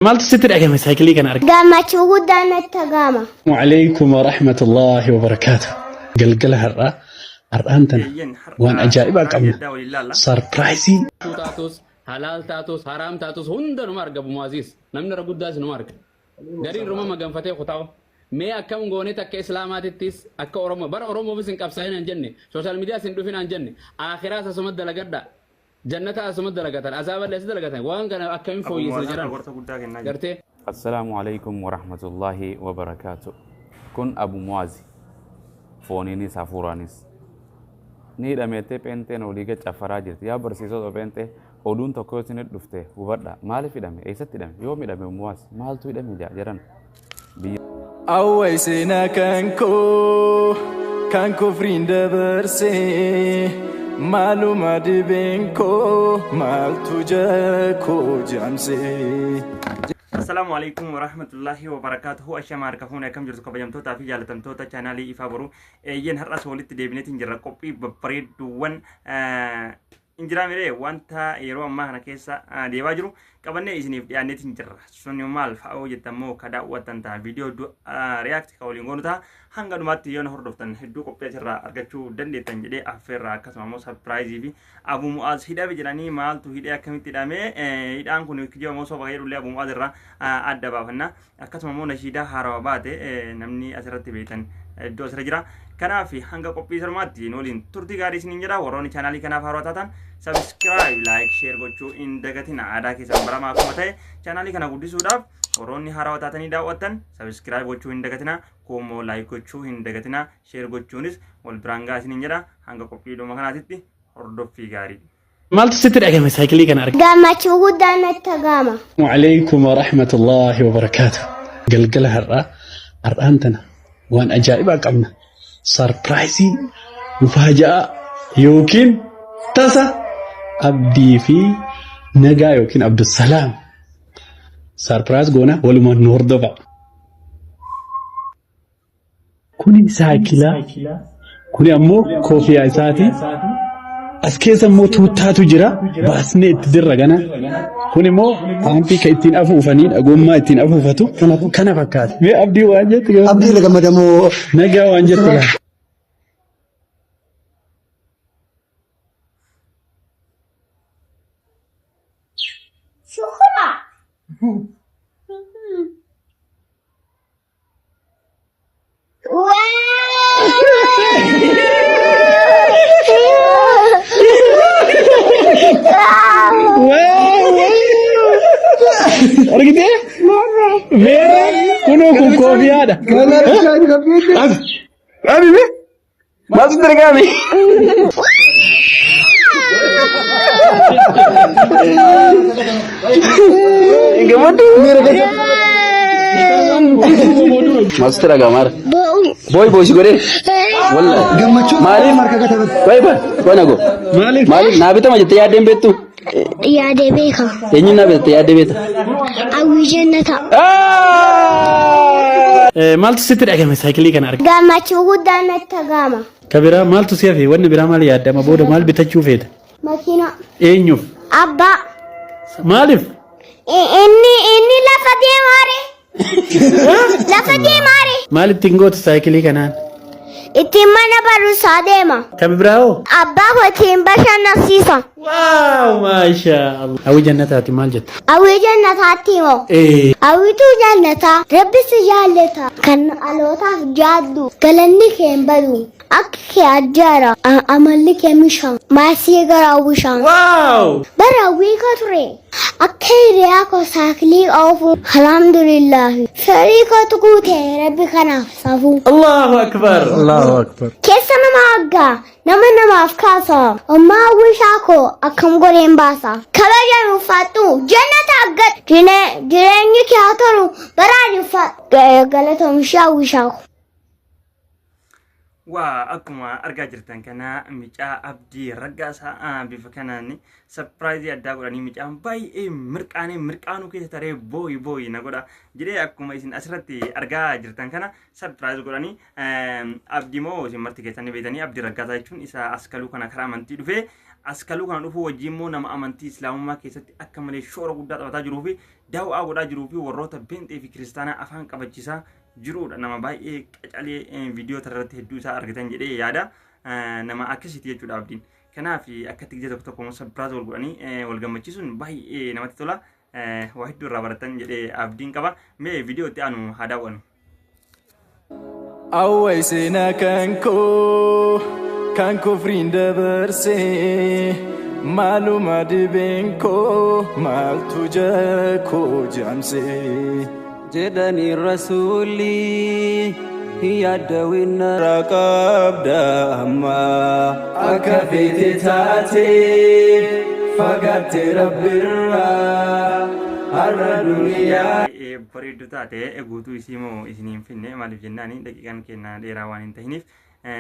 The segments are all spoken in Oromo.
Maaltu sitti dhagahame saayikilii kana arge? Gammachuu guddaan natti dhagahama. Waalaikum warahmatullahi wabarakaatu. Galgala har'aa har'aan tana Eeyyen har'a waan ajaa'ibaa surprise qabna. addaa waliin laalla. Sarpiraayizii Taatus halaal taatus haraam taatus hunda numa arga Muaziz. Namni irra guddaas numa arga. Gariin ruma maganfatee kutaa'u. Mee akkam gooneet akka Islaamaatittis akka Oromoo bara Oromoofis hin qabsaa'in hin jenne sooshaal miidiyaas hin dhufin hin jenne aakhiraas asuma dalagadha jannata asuma dalagatan azaaballee as dalagatan waan kana akkamiin Abu fooyyessina Mu'aaz har'a jedhan gorsa guddaa kennaa jira. gartee. Assalaamu Aleykum Warahmatullaahi Wabarakaatu Kun Abu Mu'aazi Fooniinis hafuuraanis Ni hidhameettee pheenxeen olii gad caffaraa jirti Yaa barsiisota pheenxee oduun tokko yoo isinitti dhufte hubadhaa Maaliif hidhame? Eessatti hidhame? Yoom hidhame Abu Mu'aaz? Maaltu hidhame jaa jaran Biyya Awway seenaa kan koo kan kufriin dabarsee maaluma dhibeen koo maaltu jakoo jaamsee. Assalaamu alaikum warahmatullahi wabarakaatuhu. Ashama harka fuune akkam jirtu kabajamtootaa fi jaalatamtoota chaanaalii Ifaa Boruu. Eeyyeen har'as walitti deebineetiin jirra qophii babbareedduuwwan Injiraa miree wanta yeroo ammaa kana keessa deemaa jiru qabannee isiniif dhiyaanneetiin jirra. Suni maal fa'aa jettan immoo ka daawwattan ta'a. Viidiyoo react ka waliin goonu ta'a. Hanga dhumaatti yoo na hordoftan hedduu qophii asirraa argachuu dandeettan jedhee affeerraa akkasuma immoo sarpiraayizii fi Abu Mu'aaz hidhame jedhanii maaltu hidhee akkamitti hidhame hidhaan kun kijiba moo soba jedhullee Abu Mu'aaz irraa adda baafanna. Akkasuma immoo nashiidaa haarawa baate namni asirratti beektan iddoo asirra jira. Kanaaf hanga qophii sarmaatti nu waliin turtii gaarii isiniin jedha. Warroonni chaanaalii kanaaf haarawaa taatan subscribe, like, share gochuu hin dagatina. Aadaa keessan baramaa akkuma ta'e chaanaalii kana guddisuudhaaf warroonni haarawaa taatanii daawwattan subscribe gochuu hin dagatina. Kuummoo like gochuu hin dagatina. Share gochuunis wal biraan gahaa isiniin jedha. Hanga qophii dhuma kanaatitti hordoffii gaarii. Maaltu sitti dhagahame saayikilii kana arge? Gammachuu guddaan natti dhagahama. Waalaikum warahmatullahi wabarakaatu. Galgala har'aa har'aan tana waan ajaa'ibaa qabna. Sarpiraayizii mufaaja'aa yookiin tasa abdii fi nagaa yookiin Abdusalaam. Sarpiraayiz goona walumaan nu hordofa. Kuni saayikilaa, kuni ammoo koofiyaa isaati. As keessa immoo tuuttaatu jira. Baasnee itti dirra gana. Kun immoo paampii kan ittiin afuufaniidha. Gommaa ittiin afuufatu. Kana fakkaata. Mee abdii waan jettu gaafadhu. Abdii irra gammadamoo Nagaa waan jettu gaafadhu. Shukura. Argitee? Meerre kunoo kun koofiyaadha. Abi mee? Maaltu sitti dhaga'ame? Hin gammaddu? Maaltu sitti dhaga'ama haara? Booyi booyi si godhee? Wallahi. Gammachuu Maaliif? harka gatabate. Qoyi qoyi qoyi nagoo. Maaliif? Maaliif naa bitama jettee yaaddee hin beektu? Yaadee beeka. Eenyuun naa bitatte yaaddee beekta? Hawwii jannata. Maaltu sitti dhagahame saayikilii kana arge? Gammachuu guddaan natti dhagahama. Ka biraa maaltu si hafe? Wanni biraa maal yaadda? Amma booda maal bitachuu feeta? Makiina. Eenyuuf? Abbaa. Maaliif? Inni lafa deemaare. Lafa deemaare. Maal ittiin goota saayikilii kanaan? Ittiin mana barumsaa deema. Kan biraa hoo? Abbaa koo ittiin bashannansiisa. Waaw maashaa Allah. Hawwii jannataati maal jetta? Hawwii jannataatti moo? Ee. Hawwituu jannataa rabbi si jaallata kan dhalootaaf jaaddu galanni kee hin badu akka kee ajjaara amalli kee misha maasii gara hawwisha. Waaw! Bara hawwii koo ture. Akka hiriyaa koo saakilii oofu alhamdulillaahi. Fedhii kootu guute rabbi kanaaf safuu. Allahu akbar. Allahu akbar. Keessa nama aggaa nama namaaf kaasa. Ammaa hawwishaa koo akkam godheen baasa. Kabaja nuufadhu jannata argadhu. Jireenyi kee haa tolu baraan uffadhu. Galatoomishee hawwishaa koo. Waa akkuma argaa jirtan kana micaa Abdii Raggaasaa bifa kanaan sapiraayizii addaa godhanii micaan baay'ee mirqaanee mirqaanuu keessa taree booyi booyi na godha jedhee akkuma isin asirratti argaa jirtan kana sapiraayiz godhanii Abdii moo isin marti keessan ni beektanii Abdii Raggaasaa jechuun isa askaluu kana karaa amantii dhufee Askaluu kana dhufuu wajjin immoo nama amantii Islaamummaa keessatti akka malee shoora guddaa taphataa jiruu fi daaw'aa godhaa jiruu fi warroota beenxee fi kiristaanaa afaan qabachiisaa jirudha. Nama baay'ee qacalee viidiyoo irratti hedduu isaa argitan jedhee yaada. Nama akkasiiti jechuudha Abdiin. Kanaaf akkatti gizee tokko tokko immoo surprise wal godhanii wal gammachiisuun baay'ee namatti tola. Waa hedduu irraa baratan jedhee abdiin qaba. Mee viidiyoo itti aanu haa daawwannu. Awway seenaa kan koo kan kufriin dabarsee, maaluma dhibeen koo, maaltu jakoo jaamsee jedhanii rasuulli yaaddawinna qabda amma akka feete taate fagaatte rabbirraa har'a duniyaa. Baay'ee bareeddu taate. Guutuu isii moo isinii hin finne, maaliif jennaani daqiiqaan keenya dheeraa waan hin tahiniif.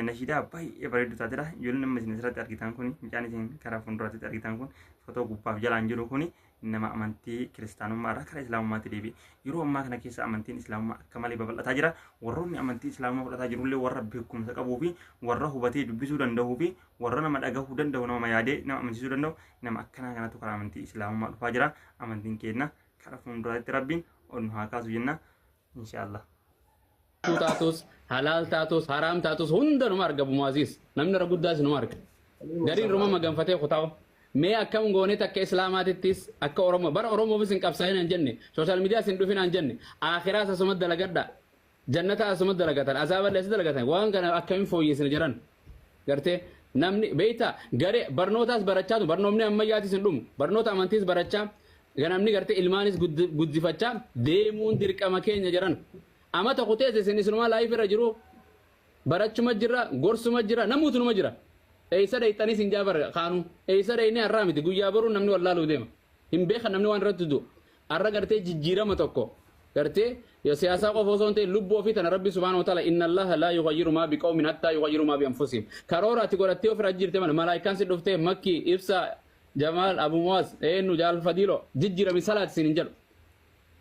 Nashiidaa baay'ee bareeddu taatedha. Ijoolleen amma isin asirratti argitan kun, mucaan isin karaa fuulduraatti argitan kun, footoo gubbaaf jalaan jiru kun, nama amantii kiristaanummaa irraa karaa islaamummaatti deebi'e. Yeroo ammaa kana keessa amantiin islaamummaa akka malee babal'ataa jira. Warroonni amantii islaamummaa fudhataa jirullee warra beekumsa qabuu fi warra hubatee dubbisuu danda'uu fi warra nama dhagahuu danda'u, nama yaadee nama amansiisuu danda'u, nama akkanaa kanatu karaa amantii islaamummaa dhufaa jira. Amantiin keenya karaa fuulduraatti Rabbiin ol nu haa kaasu jenna, inshaallah. Taatus, halaal taatus, haraam taatus hunda numa arga Muaziz. Namni irra guddaas numa arga. Gariin ruma maganfatee kutaa'u. Mee akkam gooneet akka Islaamaatittis, akka Oromoo bara Oromoofis hin qabsaa'in hin jenne, social mediaas hin dhufin hin jenne, akhiraas asuma dalagadha, jannata asuma dalagatan, azaaballee as dalagatan, waan kana akkamiin fooyyessina jedhan. Gartee namni beeyta garee barnootaas barachaa, barnoomni ammayyaatis hin dhumu, barnoota amantiis barachaa, ganamni gartee ilmaanis guddifachaa deemuun dirqama keenya jedhan. Amata kutees isin isinumaa live irra jiru, barachuma jira, gorsuma jira, namuutunuma jira. Eessa dhayxanis hin jaabar kaanu, eessa dhaynee har'aa miti, guyyaa boruu namni wallaaluu deema. Hin beekan namni waan irratti du'u. Har'a gartee jijjiirama tokko gartee yoo siyaasaa qofa osoo hin ta'in lubbuu ofii tana Rabbi subhaanahu wa ta'ala inna Allaha laa yughayyiru maa biqawmin hattaa yughayyiru maa bi anfusihim. Karoora ati godhattee ofirra jijjiirte mana malaayikaan si dhuftee Makki Ibsa Jamaal Abu Muwaaz eenyu Jaal Fadiilo jijjiirami salaati siin hin jedhu.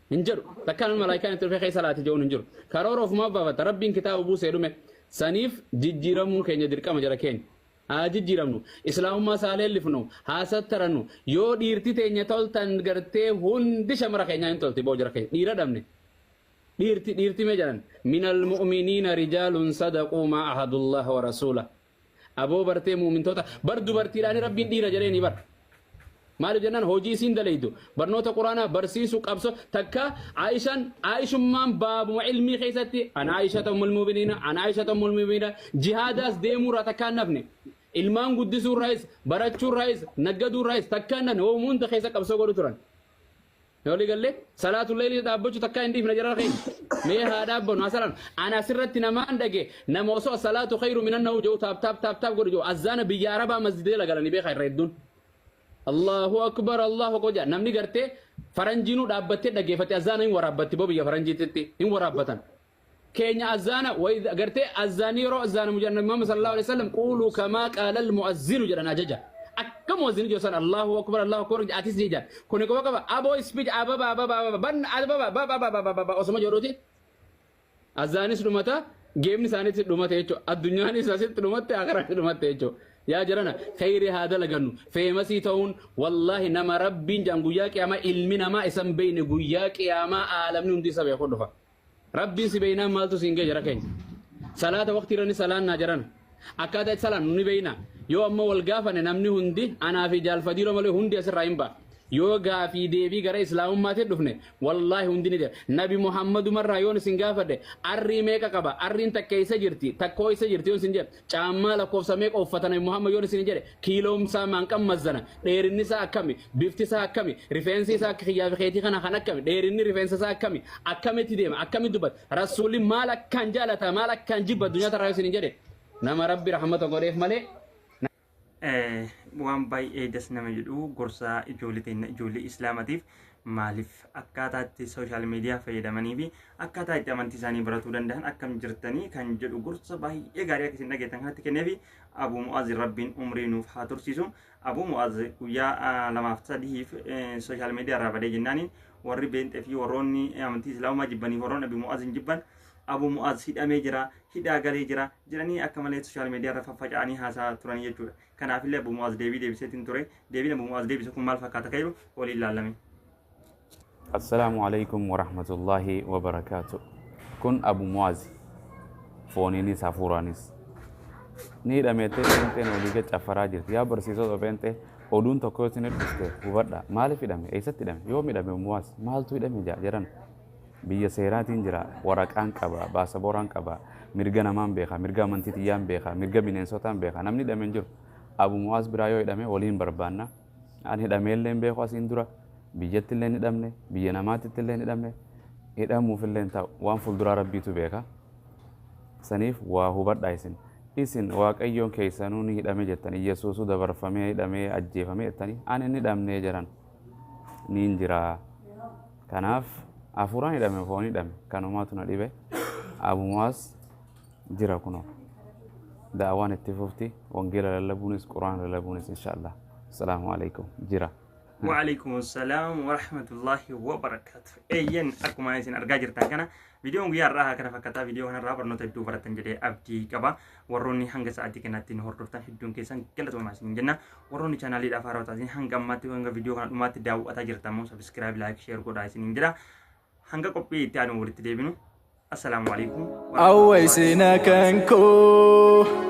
Hin jedhu. Takkaan malaayikaan itti dhufee keessa salaati jedhuun hin jiru. Karoora ofumaaf baafata. Rabbiin kitaaba buusee dhume. Saniif jijjiiramuun keenya dirqama jara keenya. Haa jijjiiramnu. Islaamummaa isaa leellifnu. Haa sattarannu. Yoo dhiirti teenya toltan gartee hundi shamara keenyaa hin tolti boo jara keenya. Dhiira dhabne. Dhiirti dhiirti mee jedhan. Minal mu'miniina rijaalun sadaquu maa ahadullaha wa rasuula. Aboo bartee mu'mintoota bar dubartiidhaan Rabbiin dhiira jedheeni bar. Maaliif jennaan hojii isiin dalaydu, barnoota quraanaa barsiisu, qabso takka Aishaan Aishummaan baabuma ilmii keessatti an Aishata ummul mu'miniina, an Aishata ummul mu'miniina, jihaadaas deemuurraa takka hin hafne, ilmaan guddisuurraayis, barachuurraayis, naggaduurraayis takka hin hafne, hoomuu hunda keessa qabsoo godhu turan. Walii gallee salaatu leelii dhaabbachuu takka hin dhiifne jara keenya. Mee haa dhaabbannu, haa salaannu. Ana asirratti namaan dhage, nama osoo salaatu khayru minan nahu jedhu tap tap tap tap godhu jedhu, azzaana biyya Arabaa masjidee galanii beekaa irra hedduun. Allahu akbar, Allahu akbar jedha. Namni gartee faranjiinuu dhaabbattee dhaggeeffatte azzaana hin waraabbatti boo, biyya faranjiititti hin waraabbatan. Keenya azzaana gartee azzaanii yeroo azzaana mujanna Muhammad sallallahu alaihi wasallam quulu kamaa qaala al-mu'azzinu jedhan ajaja. Akka mu'azzinu jedhu san Allahu akbar, Allahu akbar atis jedhan. Kuni qofa qaba aboo speech ababa ababa ababa ban ababa baba baba baba osoma jedhuuti. Azzaanis dhumata, geemni isaaniitti dhumate jechuudha. Addunyaanis asitti dhumatte, akhiratti dhumatte jechuudha. Yaa jarana, kheyri haa dalagannu. Famous ta'uun wallaahi nama Rabbiin jedhan guyyaa qiyaamaa ilmi namaa isan beeyne, guyyaa qiyaamaa aalamni hundi isa beeku dhufa. Rabbiin si beeynaan maaltu siin ga'e jara keenya? Salaata waqtii irra ni salaannaa jarana? Akkaataa itti salaannu ni beeynaa? Yoo amma wal gaafanne namni hundi anaa fi jaalfadiiroo malee hundi asirraa hin ba'a. Yoo gaafii deebii gara islaamummaatti dhufne wallaahi hundi ni jira. Nabi Muhammadumarraa yoon isin gaafadhe, arrii meeqa qaba, arriin takka eessa jirti, takkoo eessa jirti yoon isin jedhe, caammaa lakkoofsa meeqa uffata Nabi Muhammad yoon isin jedhe, kiiloomsaa maanqan mazzana, dheerinni isaa akkami, bifti isaa akkami, rifeensi isaa akka kiyyaa fi keetii kana kan akkami, dheerinni rifeensa isaa akkami, akkamitti deema, akkamitti dubbata, rasuulli maal akkaan jaalata, maal akkaan jibba addunyaa tarraa yoo isin jedhe, nama Rabbi rahmata godheef malee. Waan baay'ee das nama jedhu gorsa ijoollee teenya, ijoollee islaamatiif, maaliif akkaataa itti social media fayyadamanii fi akkaataa itti amantii isaanii baratuu danda'an akkam jirtanii kan jedhu gorsa baay'ee gaarii akka isin dhageettan kanatti kenneefi Abuu Mu'aaz. Rabbiin umrii nuuf haa tursiisu. Abuu Mu'aaz guyyaa 2f 3f social media irraa badee jennaaniin warri beenxee fi warroonni amantii islaamumaa jibbanii, warroonni Abii Mu'aaz hin jibban Abu Mu'aaz hidhamee jira, hidhaa galee jira jedhanii akka malee sooshaal miidiyaa irra faffaca'anii haasaa turan jechuudha. Kanaafillee Abu Mu'aaz deebii deebiseetiin ture. Deebiin Abu Mu'aaz deebise kun maal fakkaata kan jedhu waliin ilaallame. Assalaamu alaikum warahmatullaahi wabarakaatu. Kun Abu Mu'aazi. Fooniinis hafuuraanis. Ni hidhameettee pheenxeen olii gad caffaraa jirti. Yaa barsiisota pheenxee, oduun tokko yoo isin dhufte hubadha. Maaliif hidhame? Eessatti hidhame? Yoom hidhame Mu'aaz? Maaltu hidhame jaa jedhan. Biyya seeraatiin jira. Waraqaan qaba. Baasabooraan qaba. Mirga namaan beeka. Mirga amantii tiyyaan beeka. Mirga bineensotaan beeka. Namni hidhame hin jiru. Abu Mu'aaz biraa yoo hidhame waliin barbaanna. An hidhamee illee hin beeku asiin dura. Biyyatti illee hin hidhamne. Biyya namaatitti illee hin hidhamne. Hidhamuuf illee hin ta'u. Waan fuulduraa Rabbiitu beeka. Saniif waa hubadhaa isin. Isin Waaqayyoon keessanuu ni hidhame jettan. Iyyasuusuu dabarfamee hidhamee ajjeefame jettanii. Ani hin hidhamnee jedhan. Niin jira. Kanaaf hafuuraan hidhame, foon hidhame, kanumaatu na dhibe. Abu Mu'aaz jira kunoo. Da'awaan itti fufti, wangeela lallabuunis Qur'aana lallabuunis, inshaallah. Assalaamu alaikum, jira. Wa'alaikum salaam wa rahmatullahi wa barakaatu. Eeyyen, akkuma isin argaa jirtan kana viidiyoon guyyaa har'aa kana fakkaata. Viidiyoo kanarraa barnoota hedduu baratan jedhee abdii qaba. Warroonni hanga sa'aatii kanaatti nu hordoftan hedduun keessan galatoomaa isin jenna. Warroonni chaanaaliidhaaf haarawaa taasisan hanga ammaatti, hanga viidiyoo kana dhumaatti daawwataa jirtan immoo subscribe, like, share godhaa isiniin jedha. Hanga qophii itti aanu walitti deebinu. Assalaamu alaikum. Awway seenaa kan koo.